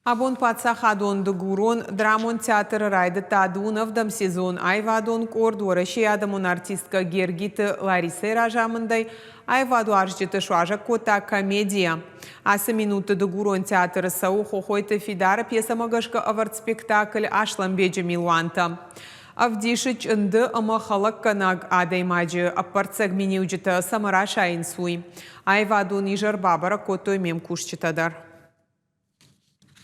Абон паддзахадон дыгурон драмон театры райдыдта дыууын ӕвдӕм сезон. Аивадон къорд Уӕрӕсейы адӕмон артисткӕ Гергиты Ларисӕйы разамындӕй аивадуарзджыты суазӕг кодта комедийӕ. Ацы минутты дыгурон театры цӕуы Хохойты Фидары пьесӕмӕ гӕсгӕ ӕвӕрд спектакль Аслӕнбеджы милуантӕ. Ӕвдисы чъынды ӕмӕ хӕлӕггӕнӕг адӕймаджы ӕппӕрццӕг миниуджытӕ цӕмӕ расайынц, уый. Аивадон изӕр бабӕрӕг кодтой ме мкусджытӕ дӕр.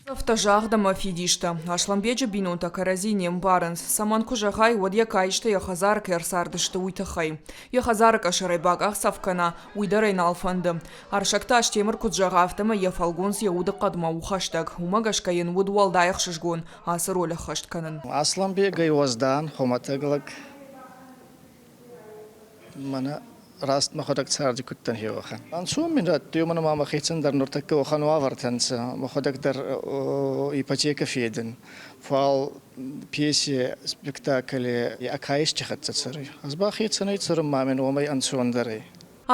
Цӕфтӕ загъд ӕмӕ фидистӕ. Аслӕнбеджы бинонтӕ кӕрӕдзи не мбарынц. Цӕмӕн куы зӕгъай, уӕд йӕ каистӕ йӕ хӕдзары кӕй ӕрцардысты, уый тыххӕй. Йӕ хӕдзары къӕсӕрӕй бакъахдзӕф кӕна, уый дӕр ӕй нал фӕнды. Арсӕгты Астемыр куыд зӕгъы, афтӕмӕй йӕ фӕлгонц йӕ удыхъӕдмӕ у хӕстӕг. Уымӕ гӕсгӕ йын уыд уӕлдай ӕхсызгон ацы роль ӕххӕст кӕнын. Аслӕнбегӕй уӕздан, хуымӕтӕг лӕг. Мӕнӕ раст мӕхуӕдӕг царди кудтӕн хеуӕхӕн. Ӕнцон мин радтуй, уомӕн ӕма мӕхецӕн дӕр нуртӕккӕ уӕхӕн уавӕртӕ нцӕ, мӕхуӕдӕг дӕр ипотекӕ федун. Фал пьеси, спектакли ӕ каисти хӕццӕ цӕруй. Ӕз ба хецӕнӕй цӕрун ма мин уомӕй ӕнцондӕр ӕй.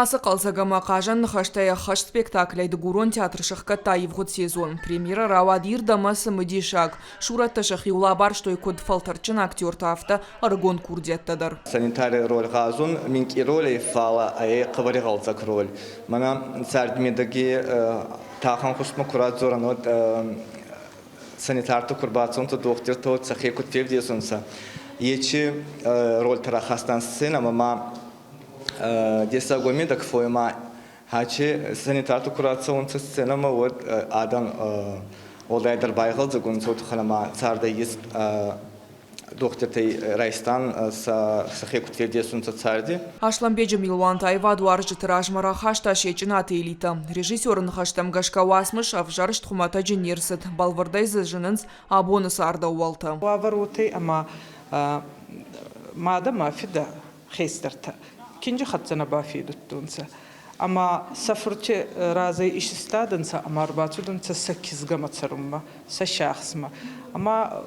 Ацы хъӕлдзӕг ӕмӕ хъазӕн ныхӕстӕй ӕххӕст спектаклӕй Дыгурон театр сӕхгӕдта ивгъуыд сезон. Премьерӕ рауад ирд ӕмӕ цымыдисаг. Сурӕттӕ сӕхиуыл абарстой куыд фӕлтӕрдджын актертӕ, афтӕ ӕрыгон курдиӕттӕ дӕр. Санитарий роль гъазун минкъий роль фалӕ ӕй хъӕбӕр игъӕлдзӕг роль. Мӕнӕ царди медӕги тӕхӕн кустмӕ ку радзорӕн, уӕд санитартӕ ку рбацӕунцӕ, дохтиртӕ уӕд сӕхе куд февдесунцӕ, ечи рольтӕ рахастан сценӕмӕ ма дессаг уой медӕг фоймӕ хачи санитарты ку рацӕунцӕ сценӕмӕ, уӕд адӕм уӕлдайдӕр байгъӕлдзӕг унцӕ, туххӕн ӕма цардӕй ист дохтиртӕй райстан сӕхе куд февдесунцӕ царди. Аслӕнбеджы милуантӕ аивадуарзджыты размӕ рахаста Сечъынаты Элитӕ. Режиссеры ныхӕстӕм гӕсгӕ уацмыс ӕвзӕрст хуымӕтӕджы не рцыд, бӕлвырдӕй дзы зынынц абоны цардӕууӕлтӕ. Уавӕр уотӕй ӕма мадӕ ма фидӕ хестӕртӕ кинджи хӕццӕ нӕ бафедудтонцӕ ӕма сӕ фурти разӕй исистадӕнцӕ ӕма ӕрбацудӕнцӕ сӕ кизгӕмӕ цӕрунмӕ, сӕ сиахсмӕ. Ӕма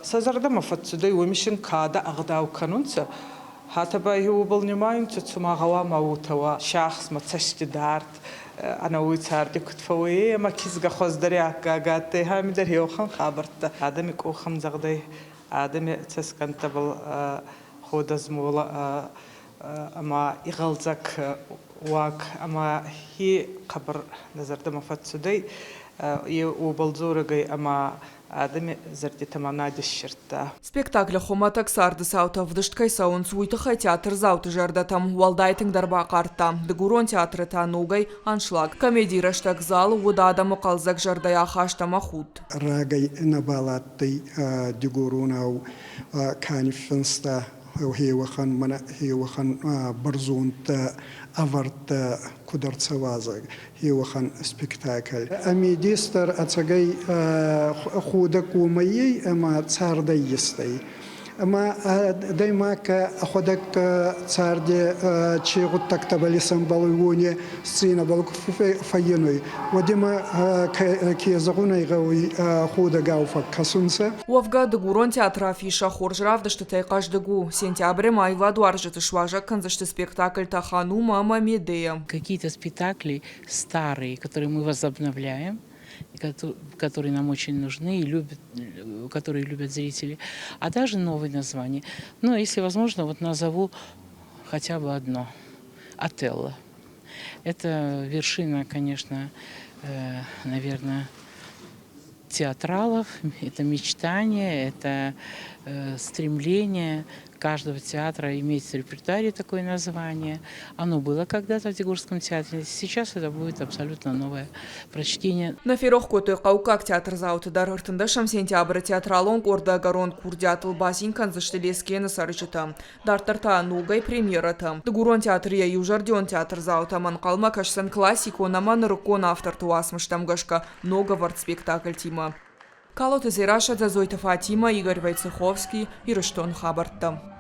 сӕ зӕрдӕмӕ фӕццудӕй, уоми син кадӕ ӕгъдау кӕнунцӕ. Хатӕ ба уобӕл нимайунцӕ, цума гъӕуама уотӕ уа, сиахсмӕ цӕсти дард, ӕнӕуи царди куд фӕууй, ӕма кизгӕ хуӕздӕри аккаг адтӕй, ами дӕр еуӕхӕн хабӕрттӕ. Адӕми къохӕмдзӕгъдӕй, адӕми цӕсгӕнттӕбӕл ходӕзмолӕ ӕма игъӕлдзӕг уаг ӕма хи хъӕбӕр нӕ зӕрдӕмӕ фӕццудӕй. Е уобӕл дзорӕг ӕй ӕма адӕми зӕрдитӕмӕ над иссирдта. Спектаклы хуымӕтӕг царды цаутӕ ӕвдыст кӕй цӕуынц, уый тыххӕй театрдзауты зӕрдӕтӕм уӕлдай тынгдӕр бахъардта. Дыгурон театры та ногӕй аншлаг. Комедийы рӕстӕг залы уыд адӕмы хъӕлдзӕг зӕрдӕйы ахаст ӕмӕ худт. Рагӕй нӕбал адтӕй дигоронау ка ниффинста, хеуӕхӕн мӕнӕ хеуӕхӕн бӕрзондтӕ ӕвӕрдтӕ куд ӕрцӕуа, хеуӕхӕн спектакль. Ами дестӕр ӕцӕгӕй ходӕг уомӕй ӕй ӕма цардӕй естӕй. Ӕма адӕймаг ӕхуӕдӕг царди чи гъуддӕгтӕбӕл исӕмбӕлуй, уони сценӕбӕл ку фӕййинуй, уӕд имӕ ке зӕгъун ӕй гъӕуй, ходӕгау фӕккӕсунцӕ. Уӕвгӕ, Дыгурон театры афишӕ хорз равдыстытӕй хъӕздыг у. Сентябры ма аивадуарзджыты суазӕг кӕндзысты спектакльтӕ «Ханум» ӕмӕ «Медея». Какие-то спектакли старые, которые мы возобновляем, которые нам очень нужны и любят, которые любят зрители, а даже новые названия. Но если возможно, вот назову хотя бы одно – «Отелло». Это вершина, конечно, наверное, театралов, это мечтание, это стремление каждого театра иметь в репертуаре такое название. Оно было когда-то в Дигорском театре, сейчас это будет абсолютно новое прочтение. Нӕ ферох кодтой хъӕуккаг театрдзауты дӕр. 13 сентябры театралон къорды ӕгӕрон курдиатыл бацин кӕндзысты Лескены цӕрджытӕ. Дарддӕр та ногӕй премьерӕтӕ. Дыгурон театры йӕ иузӕрдион театрдзаутӕм ӕнхъӕлмӕ кӕсдзӕн классикон ӕмӕ нырыккон авторты уацмыстӕм гӕсгӕ ног ӕвӕрд спектакльтимӕ. Калоты Дзерассӕ, Дзӕдзойты Фатимӕ, Игорь Войцеховский, Ирыстоны хабӕрттӕ.